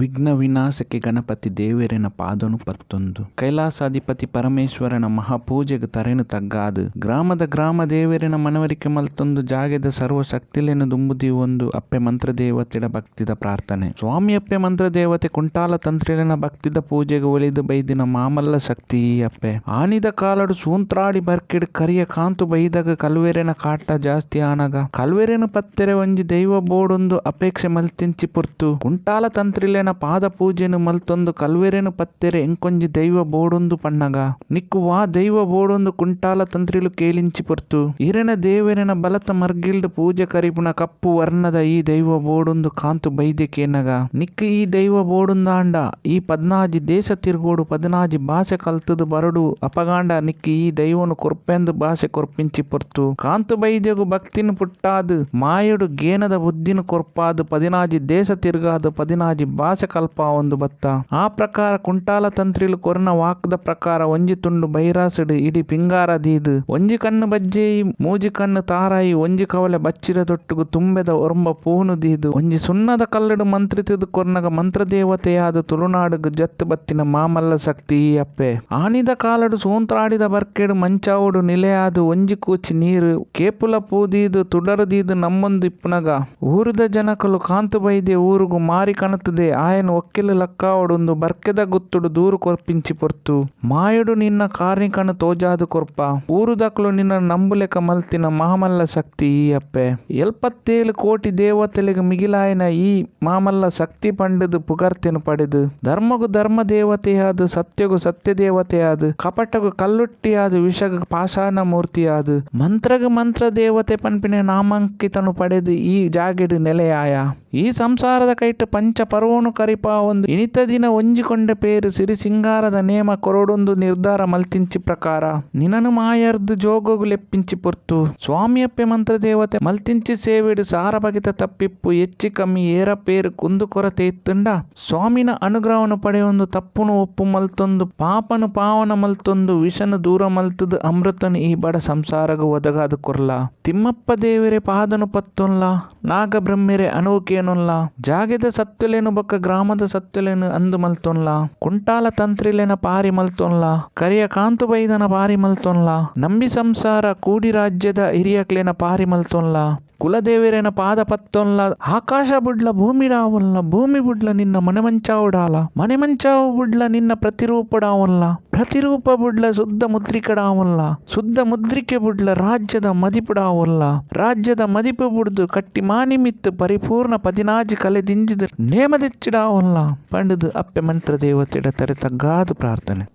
ವಿಘ್ನ ವಿನಾಶಕೆ ಗಣಪತಿ ದೇವೆರೆನ ಪಾದೊನು ಪತ್ತೊಂದು ಕೈಲಾಸಾಧಿಪತಿ ಪರಮೇಶ್ವರನ ಮಹಾಪೂಜೆಗ್ ತರೆನ್ ತಗ್ಗಾದ್ ಗ್ರಾಮದ ಗ್ರಾಮ ದೇವೆರೆನ ಮನವರಿಕೆ ಮಲ್ತೊಂದು ಜಾಗೆದ ಸರ್ವ ಶಕ್ತಿಲೆನ್ ದುಂಬು ದೀವೊಂದು ಅಪ್ಪೆ ಮಂತ್ರದೇವತೆಡ ಭಕ್ತಿದ ಪ್ರಾರ್ಥನೆ. ಸ್ವಾಮಿ ಅಪ್ಪೆ ಮಂತ್ರದೇವತೆ ಕುಂಟಾಲ ತಂತ್ರಿಲೆನ ಭಕ್ತಿದ ಪೂಜೆಗ್ ಒಲಿದ್ ಬೈದಿನ ಮಾಮಲ್ಲ ಶಕ್ತಿ ಈ ಅಪ್ಪೆ. ಆನಿದ ಕಾಲಡ್ ಸೂಂತ್ರಾಡಿ ಬರ್ಕೆಡ್ ಕರಿಯ ಕಾಂತು ಬೈದಗ ಕಲ್ವೆರೆನ ಕಾಟ ಜಾಸ್ತಿ ಆನಗ ಕಲ್ವೆರೆನ್ ಪತ್ತೆರೆ ಒಂಜಿ ದೈವ ಬೋಡುಂದು ಅಪೇಕ್ಷೆ ಮಲ್ತಿಂಚಿ ಪೊರ್ತು ಕುಂಟಾಲ ತಂತ್ರಿಲೆನ ಪಾದ ಪೂಜೆನ್ ಮಲ್ತೊಂದು ಕಲ್ವೆರೆನ್ ಪತ್ತೆರೆ ಎಂಕೊಂಜಿ ದೈವ ಬೋಡುಂದು ಪನ್ನಗ ನಿಕ್ಕ್ ವಾ ದೈವ ಬೋಡುಂದು ಕುಂಟಾಲ ತಂತ್ರಿಲು ಕೇಲಿಂಚಿ ಪೊರ್ತು ಇರೆನ ದೇವೆರೆನ ಬಲತ ಮರ್ಗಿಲ್ಡ್ ಪೂಜೆ ಕರಿಪುನ ಕಪ್ಪು ವರ್ಣದ ಈ ದೈವ ಬೋಡುಂದು ಕಾಂತು ಬೈದೆ ಕೇನಗ ನಿಕ್ಕ್ ಈ ದೈವ ಬೋಡುಂದಾಂಡ ಈ 16 ದೇಶ ತಿರ್ಗೋಡು 16 ಭಾಷೆ ಕಲ್ತುದು ಬರೊಡು ಅಪಗಾಂಡ ನಿಕ್ಕ್ ಈ ದೈವೊನು ಕೊರ್ಪೆಂದು ಭಾಷೆ ಕೊರ್ಪಿಂಚಿ ಪೊರ್ತು ಕಾಂತು ಬೈದ್ಯಗು ಭಕ್ತಿನ್ ಪುಟ್ಟಾದ್ ಮಾಯೊಡು ಗೇನದ ಬುದ್ಧಿನ್ ಕೊರ್ಪಾದ್ 16 ದೇಶ ತಿರ್ಗಾದ್ 16 ಭಾಷೆ ಕಲ್ಪಾವೊಂದು ಬತ್ತ. ಆ ಪ್ರಕಾರ ಕುಂಟಾಲ ತಂತ್ರಿಲು ಕೊರ್ನ ವಾಕ್ದ ಪ್ರಕಾರ ಒಂಜಿ ತುಂಡು ಬೈರಾಸ್ಡ್ ಇಡಿ ಪಿಂಗಾರ ದೀದ್ ಒಂಜಿ ಕಣ್ಣ್ ಬಜ್ಜೆಯಿ ಮೂಜಿ ಕಣ್ಣ್ ತಾರಾಯಿ ಒಂಜಿ ಕವಲೆ ಬಚ್ಚಿರೆದೊಟ್ಟುಗು ತುಂಬೆದ 9 ಪೂನು ದೀದ್ ಒಂಜಿ ಸುಣ್ಣದ ಕಲ್ಲ್ ಡ್ ಮಂತ್ರಿತ್ದ್ ಕೊರ್ನಗ ಮಂತ್ರದೇವತೆಯಾದ್ ತುಳುನಾಡ್ ಗ್ ಜತ್ತ್ ಬತ್ತಿನ ಮಾಮಲ್ಲ ಶಕ್ತಿ ಈ ಅಪ್ಪೆ. ಆನಿದ ಕಾಲಡ್ ಸೂಂತ್ರಾಡಿದ ಬರ್ಕೆಡ್ ಮಂಚಾವುಡು ನಿಲೆಯಾದ್ ಒಂಜಿ ಕೂಚಿ ನೀರ್, ಕೇಪುಲ ಪೂ ದೀದ್ ತುಡರ್ ದೀದ್ ನಂಬೊಂದು ಇಪ್ಪುನಗ ಊರುದ ಜನಕುಲು ಕಾಂತು ಬೈದ್ಯೆ ಊರುಗು ಮಾರಿ ಕನತ್ ದೆ ಆಯನ್ ಒಕ್ಕೆಲ್ ಲಕ್ಕಾವೊಡುಂದು ಬರ್ಕೆದ ಗುತ್ತುಡು ದೂರು ಕೊರ್ಪಿಂಚಿ ಪೊರ್ತು ಮಾಯೊಡು ನಿನ್ನ ಕಾರ್ನಿಕನ್ ತೋಜಾದ್ ಕೊರ್ಪ ಊರುದಕುಲು ನಿನ್ನನ್ ನಂಬುಲೆಕ ಮಲ್ತಿನ ಮಾಮಲ್ಲ ಶಕ್ತಿ ಈ ಅಪ್ಪೆ. 77 ಕೋಟಿ ದೇವತೆಲೆಗ್ ಮಿಗಿಲಾಯಿನ ಈ ಮಾಮಲ್ಲ ಶಕ್ತಿ ಪಂಡುದು ಪುಗರ್ತೆನ್ ಪಡೆದ್ ಧರ್ಮೊಗು ಧರ್ಮ ದೇವತೆಯಾದ್ ಸತ್ಯೊಗು ಸತ್ಯ ದೇವತೆಯಾದ್ ಕಪಟೊಗು ಕಲ್ಲುರ್ಟಿಯಾದ್ ವಿಷಗ್ ಪಾಷಾಣ ಮೂರ್ತಿಯಾದ್ ಮಂತ್ರಗ್ ಮಂತ್ರ ದೇವತೆ ಪನ್ಪಿನ ನಾಮಾಂಕಿತನ್ ಪಡೆದ್ ಈ ಜಾಗೆಡ್ ನೆಲೆಯಾಯ. ಈ ಸಂಸಾರದ ಕೈಟ್ ಪಂಚ ಪರ್ವೊನು ಕರಿಪಾವೊಂದು ಇನಿತ ದಿನ ಒಂಜಿ ಕೊಂಡೆ ಪೇರ್ ಸಿರಿ ಸಿಂಗಾರದ ನೇಮ ಕೊರೊಡುಂದು ನಿರ್ಧಾರ ಮಲ್ತಿಂಚಿ ಪ್ರಕಾರ ನಿನನ್ ಮಾಯರ್ದ್ ಜೋಗೊಗು ಲೆಪ್ಪಿಂಚಿ ಪೊರ್ತು ಸ್ವಾಮಿಯಪ್ಪೆ ಮಂತ್ರದೇವತೆ ಮಲ್ತಿಂಚಿ ಸೇವೆಡ್ ಸಾರ ಬಗೆತ ತಪ್ಪಿಪ್ಪು ಎಚ್ಚಿ ಕಮ್ಮಿ ಏರಪೇರು ಕುಂದು ಕೊರತೆ ಇತ್ತುಂಡ ಸ್ವಾಮಿನ ಅನುಗ್ರಹವನ್ನು ಪಡೆಯೊಂದು ತಪ್ಪುನು ಒಪ್ಪು ಮಲ್ತೊಂದು ಪಾಪನು ಪಾವನ ಮಲ್ತೊಂದು ವಿಷನು ದೂರ ಮಲ್ತುದು ಅಮೃತನು ಈ ಬಡ ಸಂಸಾರಗು ಒದಗಾದ್ ಕೊರ್ಲ. ತಿಮ್ಮಪ್ಪ ದೇವೆರೆ ಪಾದನು ಪತ್ತೊನ್ಲ ನಾಗಬ್ರಹ್ಮೆರೆ ಅನುವು ಕೇನೊನ್ಲ ಜಾಗೆದ ಸತ್ಯೊಲೆನ್ ಬೊಕ್ಕ ಗ್ರಾಮದ ಸತ್ಯೊಲೆನ್ ಅಂದ್ ಮಲ್ತೊನ್ಲ ಕುಂಟಾಲ ತಂತ್ರಿಲೆನ ಪಾರಿ ಮಲ್ತೊನ್ಲ ಕರಿಯ ಕಾಂತು ಬೈದನ ಪಾರಿ ಮಲ್ತೊನ್ಲ ನಂಬಿ ಸಂಸಾರ ಕೂಡಿ ರಾಜ್ಯದ ಹಿರಿಯಕ್ಲೆನ ಪಾರಿ ಮಲ್ತೊನ್ಲ ಕುಲದೇವೆರೆನ ಪಾದ ಪತ್ತೊನ್ಲ ಆಕಾಶ ಬುಡ್ಲ ಭೂಮಿಡಾವೊನ್ಲ ಭೂಮಿ ಬುಡ್ಲ ನಿನ್ನ ಮನೆಮಂಚಾವುಡಾಲ ಮನೆಮಂಚಾವು ಬುಡ್ಲ ನಿನ್ನ ಪ್ರತಿರೂಪಡಾವೊನ್ಲ ಪ್ರತಿರೂಪ ಬುಡ್ಲ ಶುದ್ಧ ಮುದ್ರಿಕಡಾವೊನ್ಲ ಶುದ್ಧ ಮುದ್ರಿಕೆ ಬುಡ್ಲ ರಾಜ್ಯದ ಮದಿಪುಡಾವೊನ್ಲ ರಾಜ್ಯದ ಮದಿಪು ಬುಡ್ದು ಕಟ್ಟಿ ಮಾನಿಮಿತ್ತು ಪರಿಪೂರ್ಣ 16 ಕಲೆ ದಿಂಜಿದ್ ನೇಮದೆಚ್ಚಿಡಾವೊನ್ಲ ಪಂಡುದು ಅಪ್ಪೆ ಮಂತ್ರ ದೇವತೆಡ ತರೆ ತಗ್ಗಾದ್ ಪ್ರಾರ್ಥನೆ.